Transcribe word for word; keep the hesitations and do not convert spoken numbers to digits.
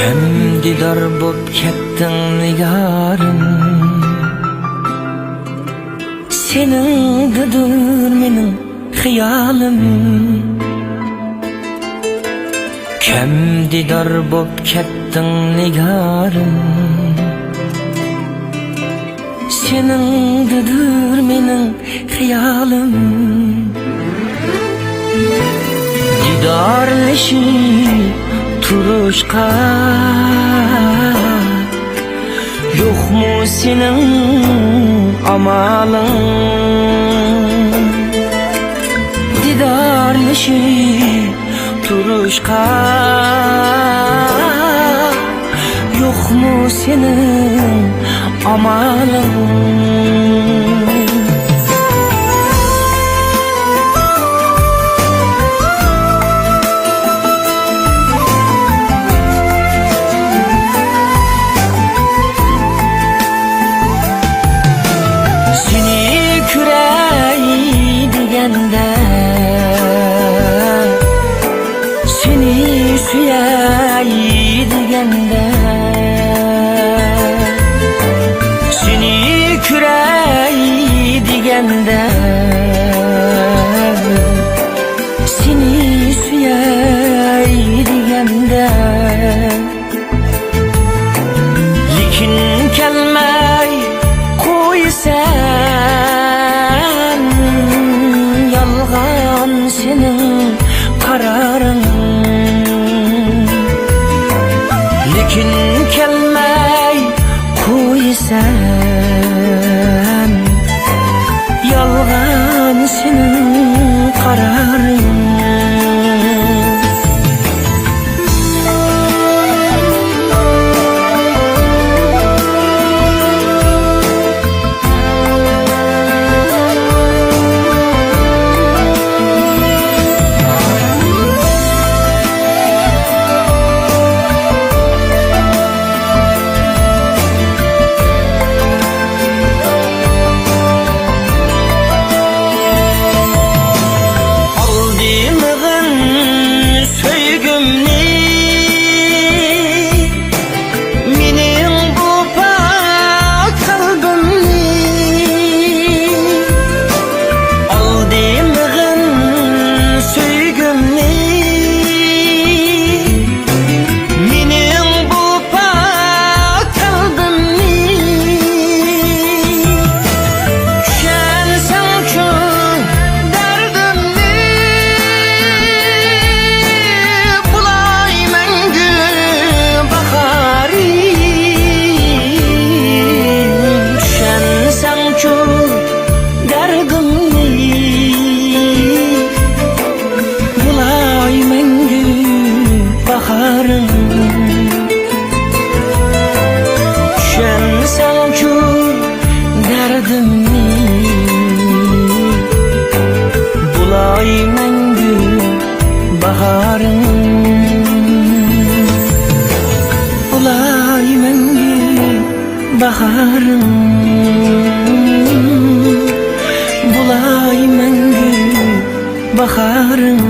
ھەمدىدار بوپ كەتتىڭ نىگارىم، سېنىڭدىدۇر مېنىڭ خىيالىم. كەمدىدار بوپ كەتتىڭ نىگارىم، سېنىڭدىدۇر مېنىڭ خىيالىم. دىدارلىشىپ تۇرۇشقا يوقمۇ سېنىڭ ئامالىڭ؟ دىدارلىشىپ تۇرۇشقا يوقمۇ سېنىڭ ئامالىڭ؟ سېنى كۆرەي دېگەندە، سېنى سۆيەي دېگەندە، سېنى كۆرەي دېگەندە، سېنى سۆيەي دېگەندە، لېكىن كەلمەي قويىسەن، يالغان سېنىڭ قارارىڭ. لېكىن كەلمەي قويىسەن، يالغان سېنىڭ قارارىڭ. ئالدىمىغىن سۆيگۈمنى، مېنىڭ بۇ پاك قەلبىمنى. ئالدىمىغىن سۆيگۈمنى، مېنىڭ بۇ پاك قەلبىمنى. چۈشەنسەڭچۇ دەردىمنى، بولاي مەڭگۈ باھارىم. چۈشەنسەڭچۇ دەردىمنى، بولاي مەڭگۈ باھارىم. چۈشەنسەڭچۇ دەردىمنى، بولاي مەڭگۈ باھارىم. بولاي مەڭگۈ باھارىم، بولاي مەڭگۈ باھارىم.